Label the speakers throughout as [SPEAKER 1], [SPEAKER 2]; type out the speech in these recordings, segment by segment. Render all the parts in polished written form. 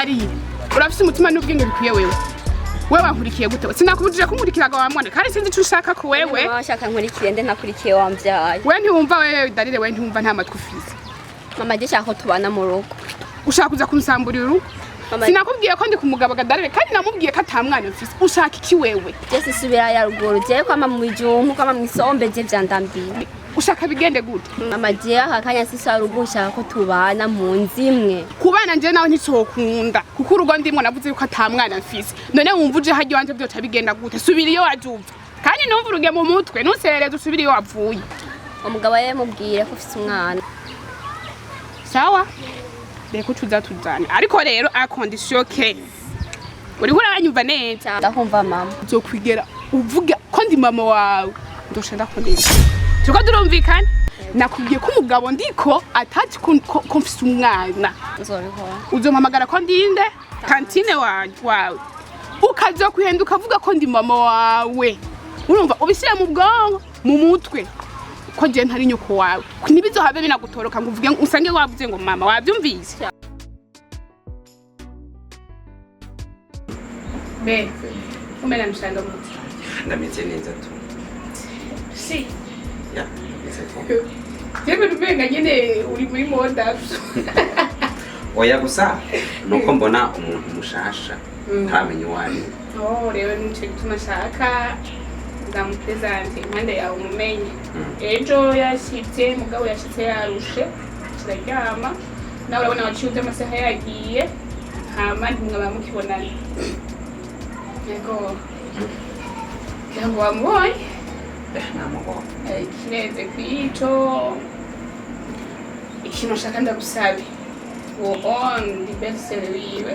[SPEAKER 1] Darire, urafise umutima n'ubwenge bikwiye wewe? Wewe wankurikiye gute? Sinakubujije kunkurikiraga wa mwana, kandi sinzi ico ushaka ku wewe.
[SPEAKER 2] Mama, shaka nkurikire nde? Ntakurikiye wambyaye.
[SPEAKER 1] We ntiwumva wewe, Darire, we ntiwumva, nta matwi ufise.
[SPEAKER 2] Mama, je shaka ko tubana mu rugo.
[SPEAKER 1] Ushaka kuza kunsamburira urugo?
[SPEAKER 2] Mama.
[SPEAKER 1] Sinakubwiye ko ndi ku mugabo Gadarire, kandi namubwiye ko ata mwana mfise? Ushaka iki wewe?
[SPEAKER 2] Je sisubira ya ruguru, je kwama mu bijumbu, kwama mu isombe, je vyandambiye.
[SPEAKER 1] Ushaka bigende gute?
[SPEAKER 2] Mama, je aka kanya sisa rugo, nshaka ko tubana mu nzu imwe.
[SPEAKER 1] Kubana nje nawe ntitokunda, kuko urugo ndimwo navuze yuko ata mwana mfise. None wumva uje harya iwanje vyoca bigenda gute? Subira iyo waje uva, kandi numva uruge mu mutwe, ntuserereze, usubire iyo wavuye.
[SPEAKER 2] Umugabo we mubwire ko ufise umwana.
[SPEAKER 1] Sawa, reka ucuza tujane, ariko rero à condition que uriko uranyumva neza.
[SPEAKER 2] Ndakumva, mama.
[SPEAKER 1] Uzokwigera uvuga ko ndi mama wawe, ndosha ndakomeza. Turiko turumvikana? Nakubwiye ko umugabo ndiko atazi ko mfise umwana.
[SPEAKER 2] Nzobikora.
[SPEAKER 1] Uzompamagara ko ndinde tantine wawe, ukazokwihenda ukavuga ko ndi mama wawe. Urumva, ubishyire mu bwonko, mu mutwe, ko je ntari nyoko wawe. Ntibizohabe binagutoroka ngo uvuge, usange wavuze ngo mama. Wavyumvise? Be umena mshanga muti.
[SPEAKER 3] Ndameze neza tu.
[SPEAKER 1] Si.
[SPEAKER 3] Ya, ndameze tu.
[SPEAKER 1] Jewe umenga nyene uri muri modavyo.
[SPEAKER 3] Oya, gusa nuko mbona umuntu mushasha ntaramenya uwo ari we.
[SPEAKER 1] Oh, rero nico gituma nshaka ndamupresente impande yawe umumenye. Ejo yashitse, mugabo yashitse yarushe, kiraryama. Nawe urabona waciye uzi amasaha yagiye, hama ntimwaba mukibonana. Yego, ngira ngo wamubonye.
[SPEAKER 3] Eh, namubonye.
[SPEAKER 1] Ikirenze kw'ico, ikintu nshaka ndagusabe, uwo on ndi belle-sœur wiwe.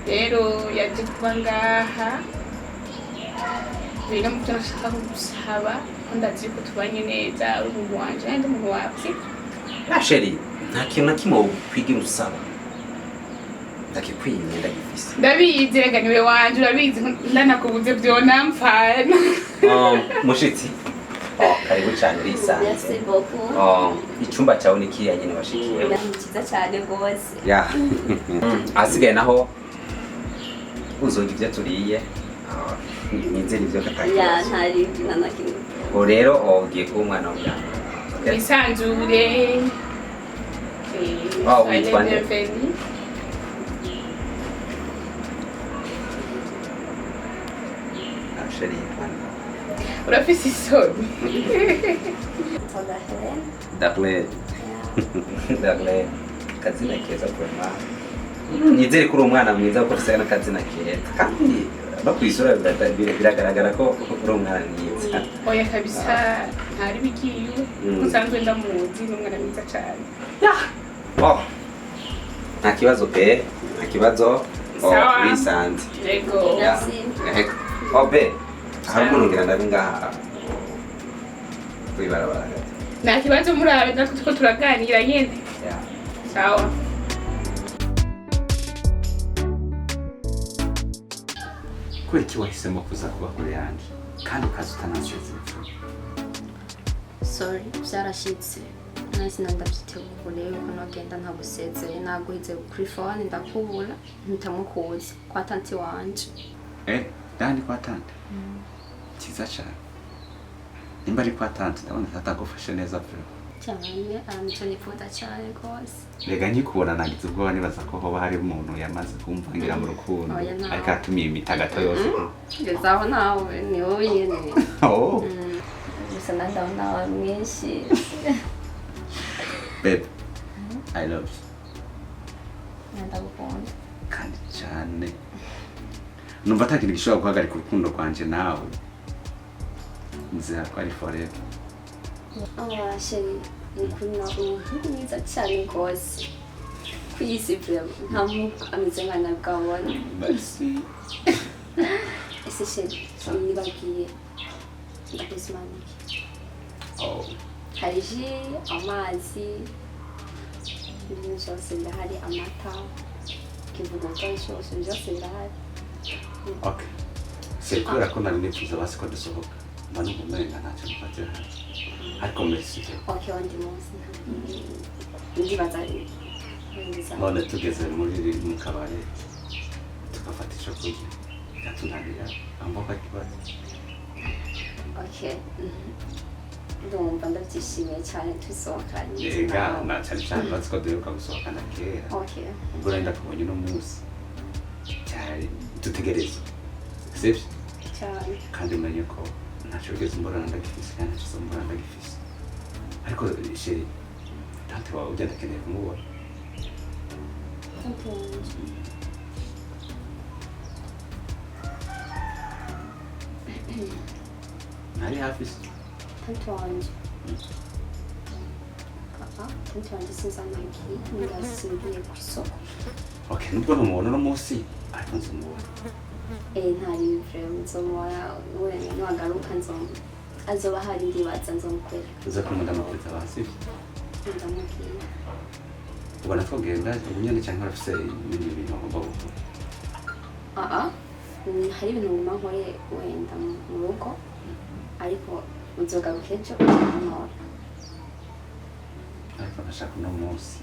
[SPEAKER 1] Rero yaje kuba ngaha. Rero mu byo nashaka kugusaba, ko ndazi yuko tubanye neza, uri umuntu wanje nanjye umuntu wawe, sibyo?
[SPEAKER 3] Ya chérie, nta kintu na kimwe wokwigira usaba ndakikwimye, ndagifise.
[SPEAKER 1] Ndabizi rega, niwe wanje, urabizi, ndanakubuze vyonamfana.
[SPEAKER 3] Oh, mushitsi. Oh, karibu cyane, urisanze.
[SPEAKER 2] Merci beaucoup.
[SPEAKER 3] Oh, icyumba cyawe ni kiriya nyine washikiyeho.
[SPEAKER 2] Ni cyiza cyane rwose.
[SPEAKER 3] Ya. Ahasigaye naho uzonga ibyo turiye. Ah, nizere ibyo
[SPEAKER 2] Ya.
[SPEAKER 3] katakibazo.
[SPEAKER 2] Ntari nta na kimwe.
[SPEAKER 3] Ubu rero oh, ugiye kuba umwana w'umuryango. Okay?
[SPEAKER 1] Wisanzure.
[SPEAKER 3] Oh, witwa nde?
[SPEAKER 1] Bienvenue.
[SPEAKER 3] Ah, chérie, yitwa nde?
[SPEAKER 1] Urafise isoni.
[SPEAKER 2] Togahelen.
[SPEAKER 3] Darlene. Darlene. Akazina keza vraiment. Nizere ko uri umwana mwiza kuko ufise n'akazina keza. Kandi no kw'isura biragaragara ko uri umwana mwiza.
[SPEAKER 1] Oya kabisa, ntari bikiwe. Usanzwe ndamuzi, ni umwana mwiza cane.
[SPEAKER 3] Oh. Nta kibazo pe, nta kibazo. Oh,
[SPEAKER 1] Sawa.
[SPEAKER 3] urisanze.
[SPEAKER 1] Yego.
[SPEAKER 3] Ya.
[SPEAKER 2] Merci.
[SPEAKER 3] Ego. Oh, be. Hari umuntu ngira ndabe ngaha. Kwibarabara gato.
[SPEAKER 1] Nta kibazo, murabe, natwe turiko turaganira nyene.
[SPEAKER 3] Ya.
[SPEAKER 1] Sawa.
[SPEAKER 4] Kubera iki wahisemo kuza kuba kure yanjye kandi ukaza utanansezeye?
[SPEAKER 2] Sorry, byarashitse nahise ndabyitegura yuko nogenda ntagusezeye. Naguhize kuri phone ndakubura, mpitamo kuza kwa tante wanje.
[SPEAKER 4] Eh, ndani kwa tante? Cyiza cyane. Nimba ari kwa tante, ndabona tata agufashe neza pe.
[SPEAKER 2] Cyane, aramico nifuza cyane rwose.
[SPEAKER 4] Rega nkikubona nagize ubwoba, nibaza ko hoba hari umuntu yamaze kumvangira mu rukundo.
[SPEAKER 2] Oya, ntawe.
[SPEAKER 4] Ariko atumiye imitagato yose.
[SPEAKER 2] Ngeze aho nawe ni wowe nyene.
[SPEAKER 4] Oh.
[SPEAKER 2] Gusa ndabona wawe mwinshi.
[SPEAKER 4] Babe, I love you.
[SPEAKER 2] Ndagukunda.
[SPEAKER 4] Kandi cyane. Numva ata kintu gishobora guhagarika urukundo rwanje nawe, nzira ko ari forever.
[SPEAKER 2] Ah, chérie, ni ukuri nawe umuhungu mwiza cyane rwose ku isi, vraiment nta muhungu ameze nka nawe bwabona.
[SPEAKER 4] Merci.
[SPEAKER 2] Ese chérie, nibagiye, ndakuzimanike.
[SPEAKER 4] Oh.
[SPEAKER 2] Hari jus, amazi, ibintu byose birahari, amata, ikivuguto, inshyushyu, byose birahari.
[SPEAKER 4] Okay. C'est kubera ko nari nifuza basi ko dusohoka, mba numva umenga ntacyo mfatira hano, ariko merci.
[SPEAKER 2] Okay, undi munsi ndibaza
[SPEAKER 4] None tugeze muri mu kabare tugafata icyo kurya bikatunanira, amba ko ari ikibazo.
[SPEAKER 2] Okay. Ndumva ndabyishimiye cyane tusohokanye.
[SPEAKER 4] Ega na cyane cyane urazi ko duheruka gusohokana kera.
[SPEAKER 2] Okay.
[SPEAKER 4] Ubwo nari ndakubonye uno munsi cyari dutegereza, sibyo?
[SPEAKER 2] Cyane.
[SPEAKER 4] Kandi umenye ko ntacyo wigeze umbona ndagifise, kandi ntacyo umbona ndagifise. Ariko chérie, tante wawe ujya ndakeneye kumubona.
[SPEAKER 2] Tante wanje?
[SPEAKER 4] Ntari hafi se?
[SPEAKER 2] Tante wanje? Papa, tante wanje sinzanagiye, ndasimbiye ku isoko.
[SPEAKER 4] Okay, nubwo ntumubona uno munsi, ariko nzumubona.
[SPEAKER 2] Eh, ntari vraiment, nzomubona wenyine niwagaruka, azoba ahari, ndibaza nzomukwereka.
[SPEAKER 4] Uza kumundamukiriza ba, sibyo?
[SPEAKER 2] Ndamubwira.
[SPEAKER 4] Ubona twogenda ubu nyene canke urafise ibindi bintu ugomba gukora?
[SPEAKER 2] Aa, hari ibintu nguma nkore wenda mu rugo, ariko uzogaruka ejo uzankora.
[SPEAKER 4] Ariko ndashaka uno munsi.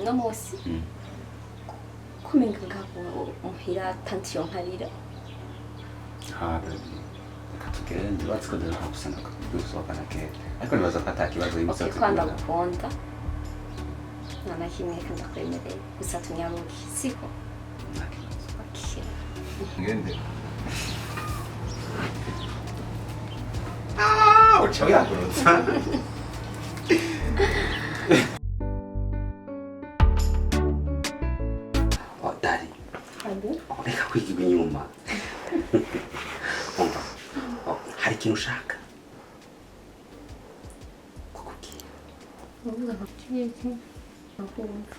[SPEAKER 2] No munsi? Kumenga ngabo muhira tante yonkarira.
[SPEAKER 4] Ha baby, reka tugende. Urazi ko duheruka gusana gusohokana kera, ariko nibaza ko ata kibazo
[SPEAKER 2] Okay.
[SPEAKER 4] y'imisozi.
[SPEAKER 2] Ko ndagukunda, nta na kimwe, kandi ndakwemereye, gusa tunyaruke, siko?
[SPEAKER 4] Nta kibazo.
[SPEAKER 2] Okay.
[SPEAKER 4] Ngende. Ah, uca wihagurutsa.
[SPEAKER 3] Oh, dari.
[SPEAKER 2] Abi.
[SPEAKER 3] Oh, reka kwigira inyuma. Umva. Oh, hari ikintu ushaka kukubwira.
[SPEAKER 2] Uvuga nkakumva.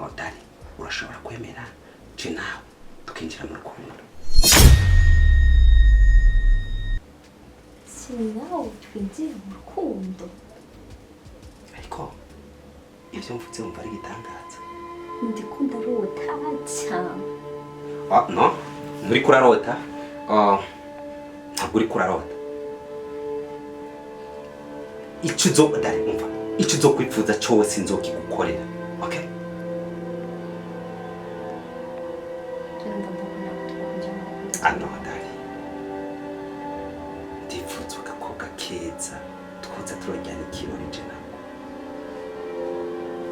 [SPEAKER 3] Oh, dari, urashobora kwemera je nawe tukinjira mu rukundo?
[SPEAKER 2] Si nawe twinjira mu rukundo?
[SPEAKER 3] Ariko ibyo mvutse wumva ari igitangaza?
[SPEAKER 2] Ndikunda rota cyane.
[SPEAKER 3] Oh, no, nturi kurarota. Oh, ntabwo uri kurarota. Icyo uzo, dari, umva, icyo uzokwifuza cyose nzokigukorera, okay?
[SPEAKER 2] Ndumva ndakunda twinjira mu rukundo.
[SPEAKER 3] Ah no, dari, ndifuza agakobwa keza twoza turajyana ikirori je nako.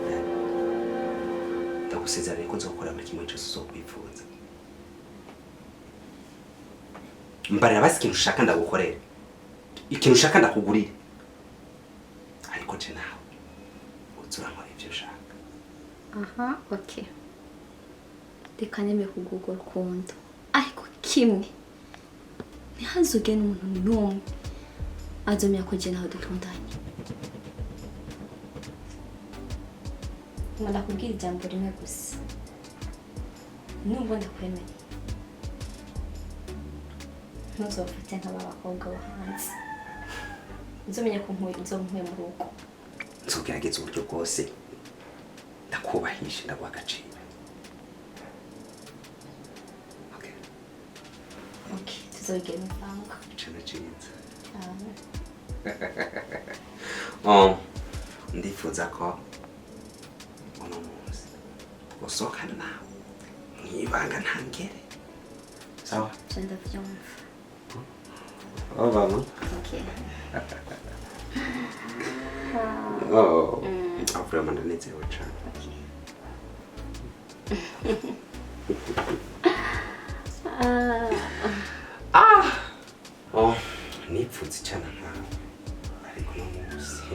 [SPEAKER 3] Dari, ndagusezeraniye ko nzokora buri kimwe cyose uzokwifuza. Mbarira basi ikintu ushaka ndagukorera, ikintu ushaka ndakugurira, ariko je nawe uza urankora ibyo ushaka.
[SPEAKER 2] Aha, okay, reka nemeye kubw'urwo rukundo, ariko kimwe, ntihazuge n'umuntu n'umwe azomenya ko jye nawe dukundanye. Ngo ndakubwira ijambo rimwe gusa: nubwo ndakwemereye, ntuzofate nk'aba bakobwa bo hanze. Uzomenya ko nkuye mu rugo.
[SPEAKER 3] Nzogerageza uburyo bwose ndakubahisha, ndaguha agaciro, okay?
[SPEAKER 2] Okay, tuzobigira imivanga.
[SPEAKER 3] Ico ni ciza.
[SPEAKER 2] Cyane.
[SPEAKER 3] Ndifuza ko uno munsi usohokana nawe mwibanga ntangere, sawa?
[SPEAKER 2] Ivyo ndavyumva.
[SPEAKER 3] Oh, mama.
[SPEAKER 2] Okay.
[SPEAKER 3] Oh, mm. Vraiment ndanezerewe cane.
[SPEAKER 2] Okay.
[SPEAKER 3] Oh, nipfuza icana nkawe, ariko uno munsi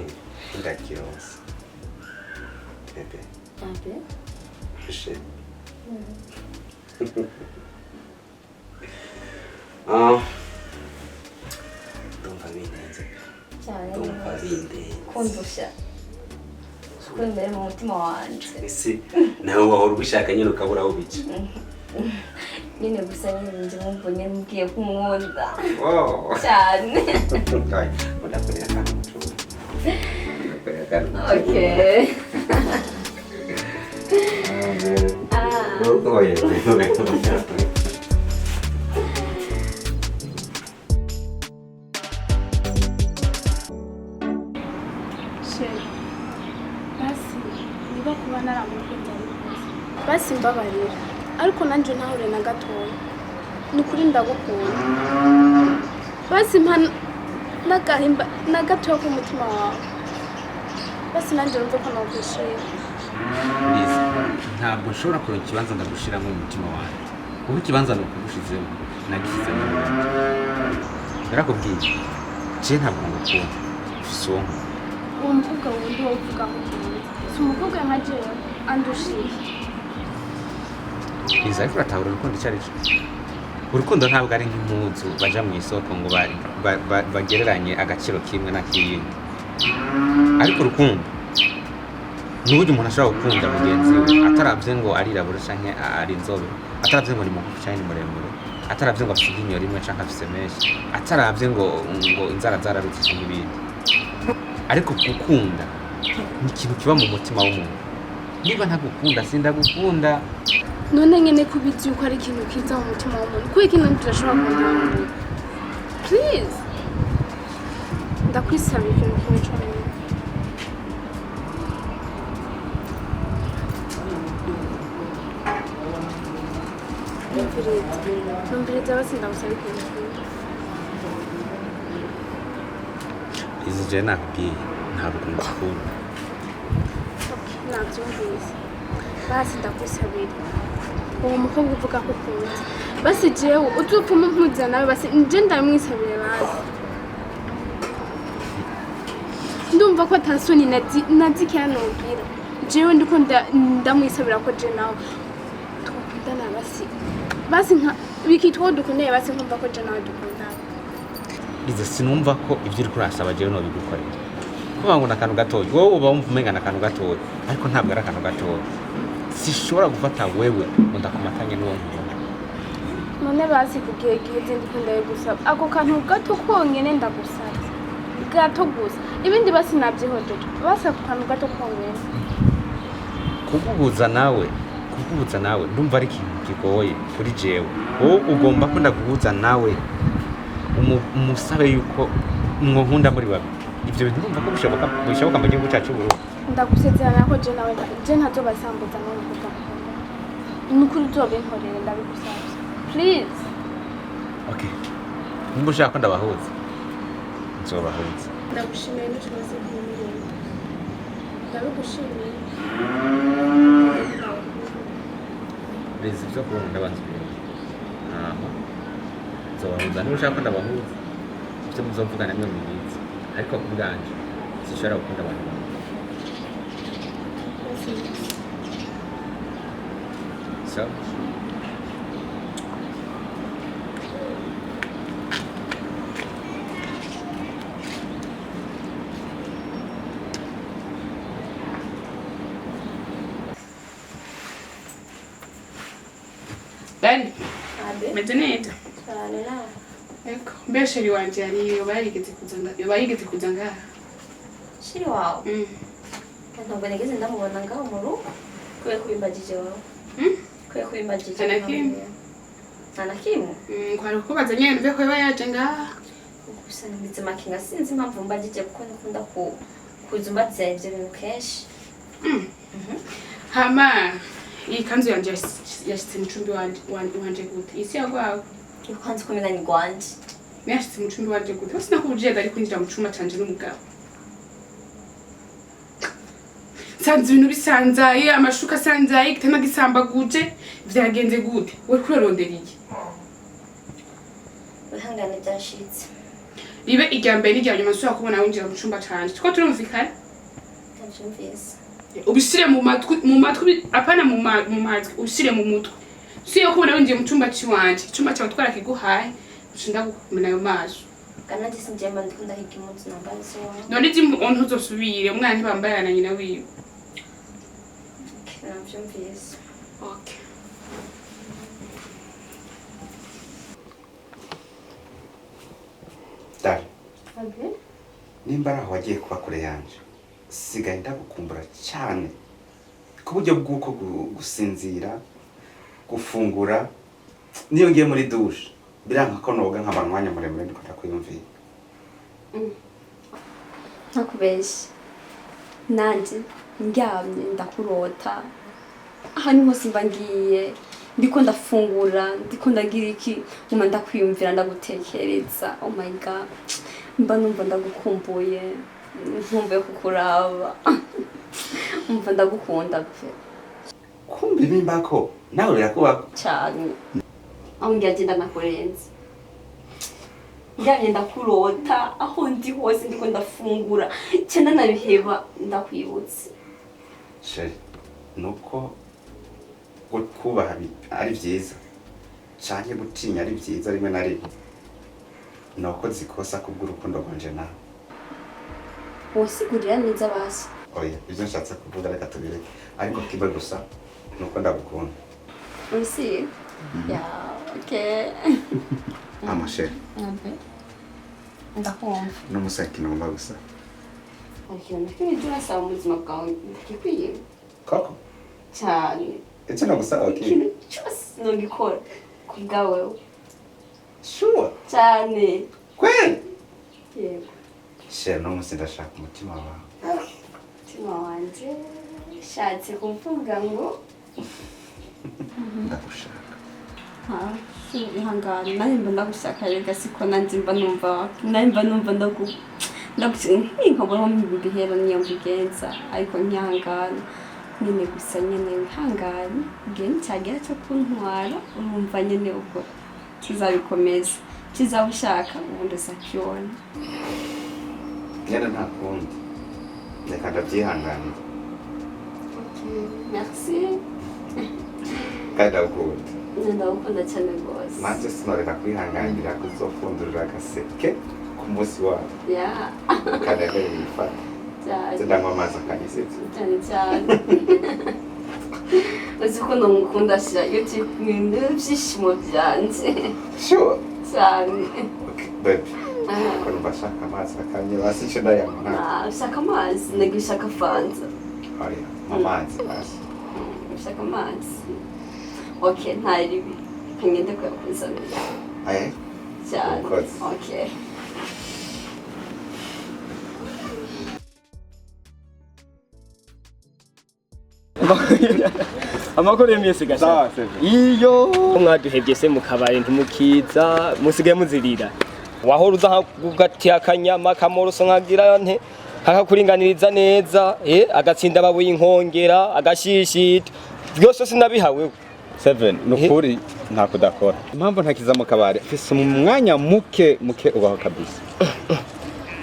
[SPEAKER 3] ndakironse, bébé.
[SPEAKER 2] Abe.
[SPEAKER 3] Chérie. Ah, ndumva bindenze pe.
[SPEAKER 2] Cyane.
[SPEAKER 3] Ndumva bindenze.
[SPEAKER 2] Kundusha kwemera mu mutima wanje.
[SPEAKER 3] Ese nawe wahora ubishaka nyine ukabura aho bica?
[SPEAKER 2] Nyine gusa nyine njye mwumva nyine mubwiye ko umwunda.
[SPEAKER 3] Wow.
[SPEAKER 2] Cyane.
[SPEAKER 3] Ay, ndakorera akantu mu cumba. Ndakorera akantu mu cumba.
[SPEAKER 2] Okay.
[SPEAKER 3] Ah. Oye, oye, oye.
[SPEAKER 1] Basi mbabarira, ariko nanjye ntahure na gatoya. Ni ukuri ndagukunda. Basi mpa n'agahimba na gatoya k'umutima wawe, basi nanjye numve ko nakwishima.
[SPEAKER 4] Liza, ntabwo nshobora kuronka ikibanza ndagushiramo mu mutima wanjye, kuko ikibanza ni ukugushizemo nagishyizemo ubundi. Narakubwiye, je ntabwo ngukunda, ufise uwo nkunda.
[SPEAKER 1] Uwo mukobwa wundi wowe uvuga ko ukunda si umukobwa nka jewe, andushiye.
[SPEAKER 4] Liza, ariko uratahura urukundo icyo ari cyo? Urukundo ntabwo ari nk'impuzu baja mu isoko ngo bagereranye agaciro kimwe n'akiyindi, ariko urukundo ni uburyo umuntu ashobora gukunda mugenzi we ataravye ngo arirabura canke ari inzobe, ataravye ngo ni mugufi canke ni muremure, ataravye ngo afise iryinyo rimwe canke afise menshi, ataravye ngo inzara zararutse canke ibindi. Ariko gukunda ni ikintu kiba mu mutima w'umuntu. Niba ntagukunda, sindagukunda.
[SPEAKER 1] None nyene ko ubizi yuko ari ikintu kiza mu mutima w'umuntu, kubera ikintu tudashobora kuntahura? Please, ndakwisabira ikintu kimwe conyine. Numviriza, numviriza, basi ndagusaba ikintu kimwe.
[SPEAKER 4] Izi je nakubwiye, ntabwo ngukunda.
[SPEAKER 1] Okay, nabyumvise. Basi ndakwisabira, uwo mukobwa uvuga ko ukunda, basi jewe uzopfuma umpuza nawe, basi nje ndamwisabire. Basi ndumva ko atasoni nazikeya nobwira jewe ndiko ndamwisabira ko je nawe twakundana, basi basi nka bikitwa ko dukundanye, basi nkumva ko je nawe dukundana.
[SPEAKER 4] Liza, sinumva ko ibyo uriko urasaba jewe nobigukorera, kuvuga ngo ni akantu gatoya. Wowe uba wumva umenga ni akantu gatoya, ariko ntabwo ari akantu gatoya. Sishobora gufata wewe ngo ndakumatanye n'uwo nkunda.
[SPEAKER 1] None basi ku gihe giheze ndiko ndabigusaba ako kantu gato konyene, ndagusabye gato gusa, ibindi basi nabyihojeje, basi ako kantu gato konyene.
[SPEAKER 4] Kuguhuza nawe ndumva ari ikintu kigoye kuri jewe. Wowe ugomba ko ndaguhuza nawe, umusabe yuko mwonkunda muri babiri. Ibyo bintu urumva ko bishoboka mu gihugu cyacu Burundi?
[SPEAKER 1] Ndagusezerana ko je nawe je ntazobasambuza n'uwo mukobwa mukunda. Ni ukuri uzobinkorere, ndabigusabye, please.
[SPEAKER 4] Okay, nimba ushaka ko ndabahuza, nzobahuza.
[SPEAKER 1] Ndagushimiye n'ikibazo kumubwira, ndabigushimiye.
[SPEAKER 4] Reza, ibyo kubona ndabanza ibintu hama nzobahuza. Niba ushaka ko ndabahuza, ibyo muzovugana nimwe mubizi, ariko ku bwanje sinshobora gukunda abantu bamwe. So
[SPEAKER 1] Ben,
[SPEAKER 2] Abe.
[SPEAKER 1] meze neza.
[SPEAKER 2] Cyane nawe.
[SPEAKER 1] Ego, mbe chéri wanje yari yoba yarigeze kuza nga yoba yigeze kuza ngaha?
[SPEAKER 2] Chéri wawe?
[SPEAKER 1] Mm.
[SPEAKER 2] Ntabwo nigeze ndamubona ngaho mu rugo. Kubera ko ubimbagije wawe. Kubera ko ubimbagije.
[SPEAKER 1] Nta na kimwe.
[SPEAKER 2] Nta na kimwe.
[SPEAKER 1] Kwari kubaza nyene mbe ko yoba yaje ngaha.
[SPEAKER 2] Gusa ngize makinga, sinzi impamvu mbagije, kuko nikunda ku kuza umbaza ibyo bintu kenshi.
[SPEAKER 1] Hama iyi kanzu yanje yashitse mu cumbi wanje gute? Isi yagwawe.
[SPEAKER 2] Yuko nzi ko umenya ni rwanje.
[SPEAKER 1] Yashitse mu cumbi wanje gute? Basi nakubujije ari kwinjira mu cumba canje n'umugabo. Nsanze ibintu bisanzaye, amashuka asanzaye, igitanda gisambaguje, vyagenze gute? Uriko urarondera iki?
[SPEAKER 2] Wihangane, byashitse.
[SPEAKER 1] Ribe irya mbere n'irya nyuma nsubira kubona winjira mu cumba canje. Tuko turumvikana?
[SPEAKER 2] Ndabyumvise.
[SPEAKER 1] Ubishire mu matwi, apana mu matwi, ubishire mu mutwe. Siyo kubona winjiye mu cumba ciwanje, icumba cyawe twarakiguhaye, uca ndagukumena ayo maso.
[SPEAKER 2] Kandi sinjye mba ndiko ndahiga impuzu nambaye iwawe.
[SPEAKER 1] None izi ntuzosubire, umwana ntibambarana na nyina wiwe.
[SPEAKER 2] Nabyumvise.
[SPEAKER 1] Okay.
[SPEAKER 4] Dara,
[SPEAKER 2] Abe.
[SPEAKER 4] nimba ari aho wagiye kuba kure yanje, sigaye ndagukumbura cyane ku buryo bw'uko gusinzira, gufungura, niyo ngiye muri douche biranka ko noga nkamara umwanya muremure ndiko ndakwiyumvira.
[SPEAKER 2] Ntakubeshye, nanjye ndyamye ndakurota. Ahantu hose mba ngiye, ndiko ndafungura, ndiko ndagira iki, nguma ndakwiyumvira, ndagutekereza. Oh my God, mba numva ndagukumbuye, nkumbuye kukuraba, umva ndagukunda pe.
[SPEAKER 3] Kumva ibimbako nawe birakubako?
[SPEAKER 2] Cyane. Aho ngiye agenda nakurenze, ndyamye ndakurota, aho ndi hose ndiko ndafungura cyenda nabiheba ndakwibutse.
[SPEAKER 3] Chéri, nuko kubaha ari byiza canke gutinya ari byiza rimwe na rimwe, nuko zikosa kubw'urukundo rwanje nawe.
[SPEAKER 2] Wosigurira neza basi.
[SPEAKER 3] Oya, ibyo nshatse kuvuga reka tubireke, ariko kimwe gusa nuko ndagukunda.
[SPEAKER 2] Usi ya, okay.
[SPEAKER 3] Ama chéri.
[SPEAKER 2] Abe, ndakumva.
[SPEAKER 3] N'umusore ikintu ngomba gusa.
[SPEAKER 2] Hari ikintu na kimwe ujya urasaba mu buzima bwawe ndakikwiye?
[SPEAKER 3] Koko?
[SPEAKER 2] Cyane.
[SPEAKER 3] Icyo nagusaba? Okay.
[SPEAKER 2] Ikintu cyose nogikora ku bwawe.
[SPEAKER 3] Sure?
[SPEAKER 2] Cyane.
[SPEAKER 3] Kweli?
[SPEAKER 2] Yego.
[SPEAKER 3] Chéri, n'umunsi ndashaka umutima wawe.
[SPEAKER 2] Umutima wanje shatse kuvuga ngo
[SPEAKER 3] Ndagushaka.
[SPEAKER 2] Ihangane, nanjye mba ndagushaka rega, siko nanjye mba numva, nanjye mba numva nkabura aho mbihera niyo mbigenza, ariko nkihangana nyine gusa, nyine wihangane, igihe nicyagera cyo kuntwara urumva nyine ubwo tuzabikomeza, kizaba ushaka ubundi uzakibona.
[SPEAKER 3] Nyine nta kundi, reka ndabyihanganira.
[SPEAKER 2] Merci.
[SPEAKER 3] Kandi ndagukunda.
[SPEAKER 2] Ndagukunda cyane rwose.
[SPEAKER 3] Nanjye sinoreka kwihanganira kuzopfundurira agaseke ku munsi wawe.
[SPEAKER 2] Ya.
[SPEAKER 3] Kandi wifata.
[SPEAKER 2] Cyane.
[SPEAKER 3] Ndanywa amazi akanyisitse.
[SPEAKER 2] Cyane cyane. Uzi ko ndamukunda sha, iyo turi kumwe n'ibyishimo byanjye.
[SPEAKER 3] Sure?
[SPEAKER 2] Cyane.
[SPEAKER 3] Okay, baby, ko numva ashaka amazi akanye, basi icyo ndayanywa ntabwo.
[SPEAKER 2] Ah, ushaka amazi? Nagiye ushaka Fanta.
[SPEAKER 3] Oya, amazi basi.
[SPEAKER 2] Ushaka amazi, okay, nta ribi, ngende kuyakuzanira.
[SPEAKER 3] Eh.
[SPEAKER 2] Cyane.
[SPEAKER 3] Ukoze.
[SPEAKER 2] Okay.
[SPEAKER 5] Amakuru y'imisi gasha.
[SPEAKER 4] Sawa, Seven.
[SPEAKER 5] Iyo mwaduhevye se mu kabari ntimukiza, musigaye muzirira. Wahora uza nkagatiya akanyama kamoroso nkagira nte, kakakuringaniriza neza, agatsinda babuye inkongera agashishita byose sinabihawe.
[SPEAKER 4] Seven, nukuri nta kudakora. Impamvu ntakiza mu kabari, mfise umwanya muke muke ubaho kabisa.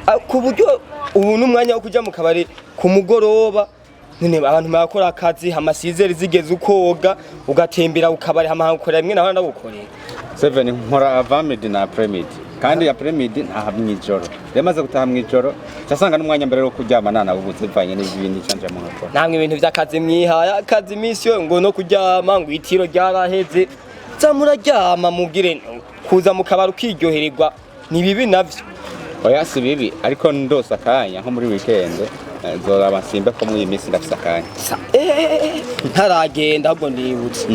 [SPEAKER 5] Ah, ku buryo ubu n'umwanya wo kuja mu kabari ku mugoroba none abantu barakora akazi hama sizeri zigeze ukoga ugatembera ukabari hama nkagukorera rimwe naho ndagukorera.
[SPEAKER 4] Seven, nkora avant-midi na après-midi. Kandi après-midi ntaha mw'ijoro. Rero maze gutaha mw'ijoro, casanga n'umwanya mbere wo kuryama nanawubuze bivanye n'ibindi canje mu nkakora.
[SPEAKER 5] Namwe ibintu vy'akazi mwihaye akazi imisi yo ngo no kuryama ngo itiro ryaraheze, za muraryama mugire kuza mu kabari ukiryohererwa ni bibi navyo.
[SPEAKER 4] Oya, si bibi, ariko ndose akanya nko muri weekend, nzoraba nsimbe ko muri iyi minsi ndafise akanya.
[SPEAKER 5] Ntaragenda ahubwo ndibutse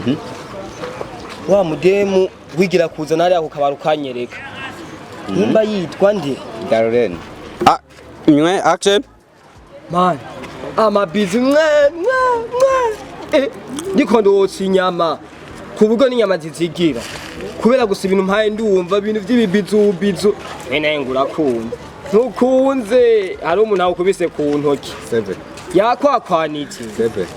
[SPEAKER 5] wa mudemu wigira kuza nariya ku kabari ukanyereka nimba yitwa nde?
[SPEAKER 4] Darlene. Ah, nywe action.
[SPEAKER 5] Man, amabizi mwe mwe mwe, ndiko ndotsa inyama ku buryo n'inyama zizigira kubera gusa ibintu mpaye ndumva ibintu vy'ibibizubizu mwene ngo urakunda ntukunze hari umuntu awukubise ku ntoki.
[SPEAKER 4] Seven.
[SPEAKER 5] Yakwakwaniki.
[SPEAKER 4] Seven.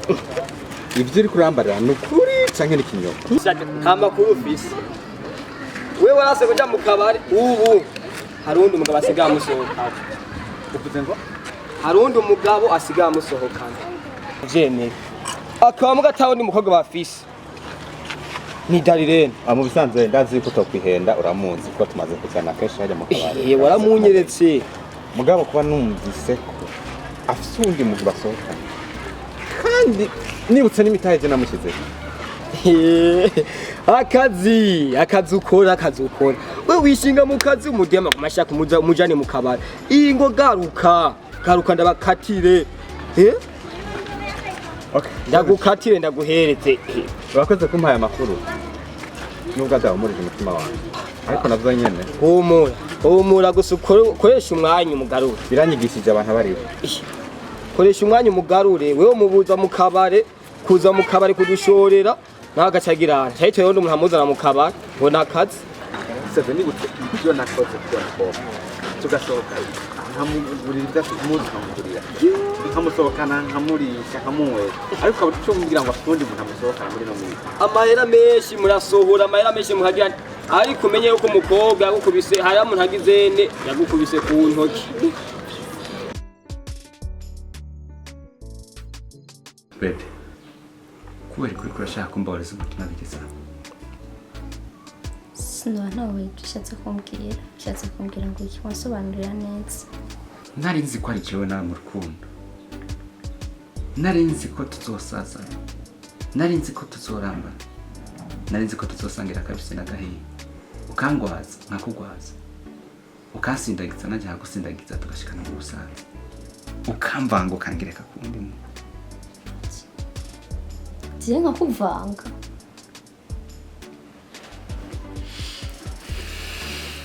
[SPEAKER 4] Ivyo uri kurambarira ni ukuri canke ni ikinyoma?
[SPEAKER 5] Nta makuru ufise we, warase kuja mu kabari, ubu hari uwundi mugabo asigaye amusohokana.
[SPEAKER 4] Uvuze ngo?
[SPEAKER 5] Hari uwundi mugabo asigaye amusohokana, vyemere akaba mugataho ni mukobwa bafise ni Darirene.
[SPEAKER 4] Ah, mu bisanzwe ndazi yuko utokwihenda, uramuzi kuko tumaze kujana kenshi hajya mu kabari.
[SPEAKER 5] Waramunyeretse.
[SPEAKER 4] Mugabo kuba numvise ko afise uwundi muntu basohokana, kandi nibutse n'imitahe je namushyizeho.
[SPEAKER 5] Akazi, akazi ukora, akazi ukora, we wishinga mu kazi, umudema kumashaka umujane mu kabari, iyi ngo garuka garuka ndabakatire.
[SPEAKER 4] Okay.
[SPEAKER 5] Ndagukatire ndaguhereze.
[SPEAKER 4] Urakoze kumpaye amakuru nubwo adahumurije umutima wanjye, ariko navyo nyene.
[SPEAKER 5] Humura, humura gusa, ukoresha umwanya umugarure.
[SPEAKER 4] Biranyigishije abantu abaribo.
[SPEAKER 5] Koresha umwanya umugarure, wewe mubuza mu kabare. Kuza mu kabari kudushorera nawe agacagirana cyahita rero umuntu amuzana mu kabari ngo ni akazi.
[SPEAKER 4] Sasa nibutse ibyo nakoze kugira mukobwa tugasohoka, nkamugurira ibyo muzi, nkamugurira, nkamusohokana, nkamurisha, nkamunywera, ariko ukaba icyo mubwira ngo afite uwundi muntu amusohokana muri no minsi.
[SPEAKER 5] Amahera menshi murasohora, amahera menshi mukagira, ariko umenye yuko umukobwa yagukubise hariya umuntu agize ne yagukubise ku ntoki.
[SPEAKER 3] Bébé, kubera kuri kurashaka kumbabariza umutima bigeze aho?
[SPEAKER 2] Sinaba ntawe ibyo ushatse kumbwira. Ushatse kumbwira ngo iki? Wasobanurira neza.
[SPEAKER 3] Nari nzi ko ari jewe nawe mu rukundo, nari nzi ko tuzosazana, nari nzi ko tuzorambana, nari nzi ko tuzosangira akabisi n'agahiye, ukangwaza nkakugwaza, ukansindagiza nanjye nkagusindagiza, tugashikana mu busaza, ukamvanga ukangereka ku wundi muntu.
[SPEAKER 2] Ngiye nkakuvanga?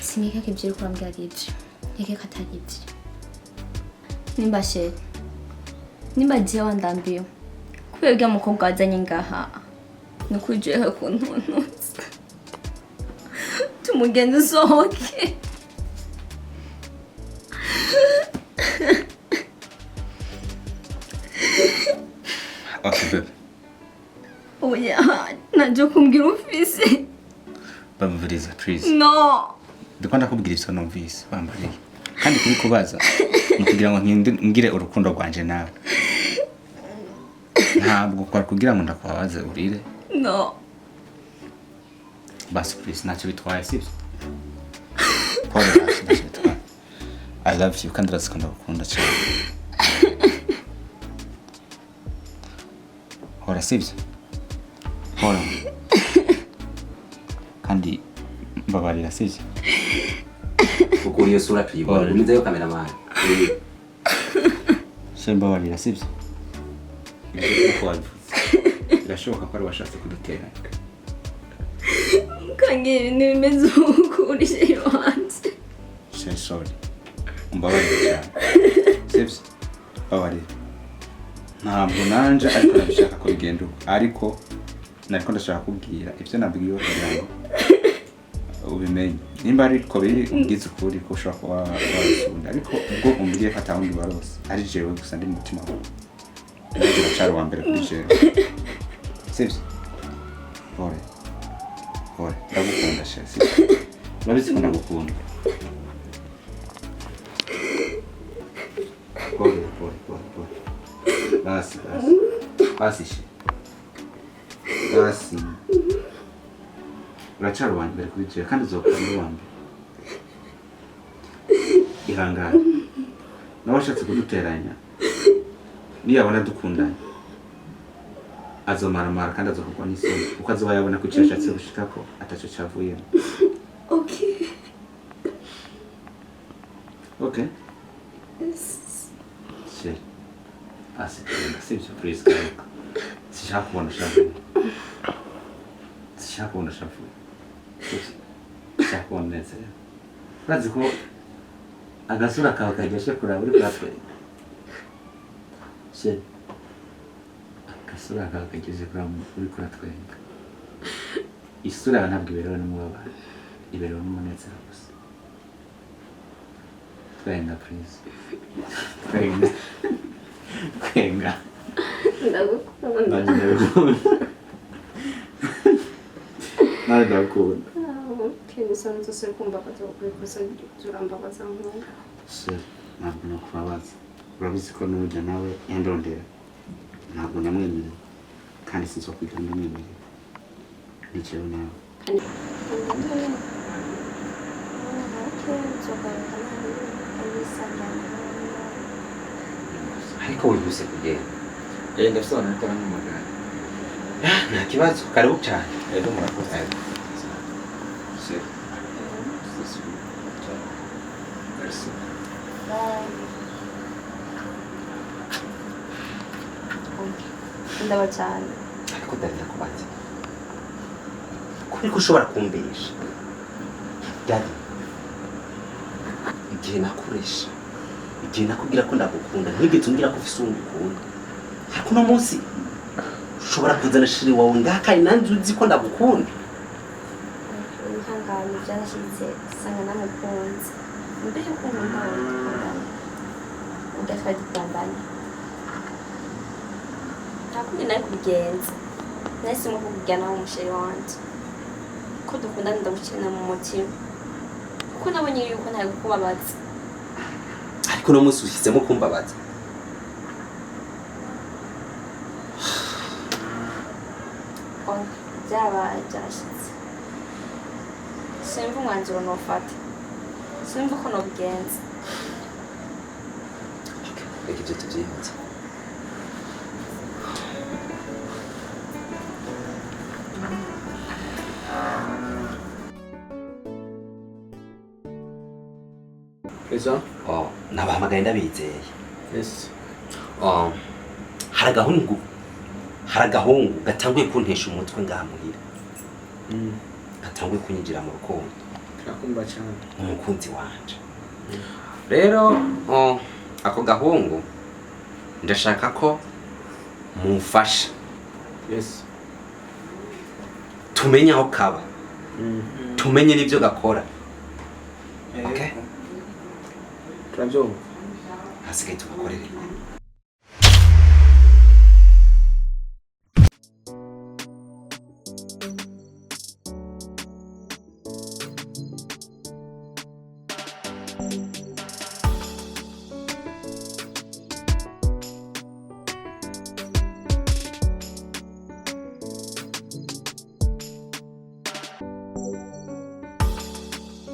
[SPEAKER 2] Sinkeka ko ibyo uri kurambwira ari ibyo, nkeka ko atari ibyo. Nimba chéri, nimba agiye wandambiwe kubera uriya mukobwa wazanye ngaha, ni ukuri ujyeho kuntuntuza tumugenzi usohoke.
[SPEAKER 3] Okay bébé.
[SPEAKER 2] Oya, ntacyo kumbwira ufise.
[SPEAKER 3] Bamviriza please.
[SPEAKER 2] No.
[SPEAKER 3] Ndiko ndakubwira ivyo numvise bambariye, kandi kubikubaza ni ukugira ngo ngire urukundo rwanje nawe, ntabwo kwari kugira ngo ndakubabaze urire.
[SPEAKER 2] No.
[SPEAKER 3] Basi please, ntacyo bitwaye, sibyo? Pole, basi ntacyo bitwaye. I love you, kandi urazi ko ndagukunda cyane. Hora, sibyo? Hora kandi mbabarira, sibyo?
[SPEAKER 6] Ukura iyo sura tuyibona.
[SPEAKER 3] Pole.
[SPEAKER 6] Umizeyo kameramani.
[SPEAKER 3] Se mbabarira, sibyo? Nkuko wabivuze, birashoboka ko ari washatse kuduteranya.
[SPEAKER 2] Kangira ibintu bimeze uku uri chéri wanje.
[SPEAKER 3] Say sorry, umbabarire cyane, sibyo? Mbabarira, ntabwo nanje ariko nabishaka ko bigenda uko, ariko nariko ndashaka kubwira ibyo nabwiwe kugira ngo ubimenye nimba ariko biri, ubwize ukuri ko ushobora kuba warasunda, ariko ubwo umbwiye ko atawundi warose ari jewe gusa ndi mu mutima wawe, nanjye uracyari uwa mbere kuri jewe, sibyo? Pole, pole, ndagukunda chéri, sibyo? Urabizi ko ndagukunda. Pole, pole, pole, pole, basi, basi, basi chéri, basi. Uracyari uwa mbere kuri jewe kandi uzokora muri uwa mbere. Ihangane, nawe ashatse kuduteranya, niyabona dukundanye azomaramara kandi azokorwa n'isoni, kuko azoba yabona ko icyo yashatse gushikako ataco cavuyemo.
[SPEAKER 2] Okay.
[SPEAKER 3] Okay chéri, basi tugenda, sibyo? Please garuka, sinshaka kubona ushavuye, sinshaka kubona ushavuye, sibyo? Sinshaka kubona unezerewe. Urazi ko agasura kawe karyoshe kuraba uri kuratwenga, chéri? Agasura kawe karyoshe kuraba uri kuratwenga. Isura yawe ntabwo iberewe n'umubabaro, iberewe n'umunezero gusa. Twenga please, twenga, twenga.
[SPEAKER 2] Ndagukunda.
[SPEAKER 3] Nanjye ndagukunda, nanjye ndagukunda.
[SPEAKER 1] Kenshi zose kumbabaza, kuko turambabaza nk'ubu.
[SPEAKER 3] Chéri, ntabwo nakubabaza, urabizi ko n'ujya nawe yandondera ntabwo namwemerera, kandi sinzokwiga ndamwemerera, ni jewe nawe.
[SPEAKER 2] Kandi
[SPEAKER 6] Ariko wihuse kugenda.
[SPEAKER 4] Eh, ndafite abantu bakora nk'amagare.
[SPEAKER 6] Nta kibazo, karibu cyane.
[SPEAKER 4] Rero murakoze. Chéri. Merci.
[SPEAKER 2] Ndaba cyane.
[SPEAKER 6] Ariko Dani, ndakubaza, kubera ko ushobora kumbesha Dani, igihe nakuresha, igihe nakubwira ko ndagukunda, ntigeze umbwira ko ufise uwundi ukunda, ariko uno munsi Ushobora kuzana chéri wawe ngaha kandi nanjye uzi ko ndagukunda?
[SPEAKER 2] Wihangane, byarashyitse usanga namukunze. Mbere yuko nkunda wowe dukundana, ubwo twari dukundanye, nta kundi nari kubigenza. Nahisemo kukujyana umu chéri wanje ko dukundana, ndagukenera mu mutima, kuko nabonye yuko ntari kukubabaza.
[SPEAKER 6] Ariko uno munsi uhisemo kumbabaza.
[SPEAKER 2] Oya, byabaye byarashyitse, simva umwanzuro nofata, simva uko nobigenza.
[SPEAKER 6] Reka ibyo tubyihutse.
[SPEAKER 5] Eza.
[SPEAKER 6] Oh, nabahamagaye ndabizeye.
[SPEAKER 5] Yes.
[SPEAKER 6] Oh, hari agahungu gatanguye kuntesha umutwe ngaha muhira, gatanguye kunyinjira mu rukundo.
[SPEAKER 5] Turakumva cyane.
[SPEAKER 6] Umukunzi wanje rero, oh, ako gahungu ndashaka ko mumfasha tumenye aho kaba, tumenye n'ibyo gakora. Okay?
[SPEAKER 5] Turabyumva.
[SPEAKER 6] Hasigaye tugakorere.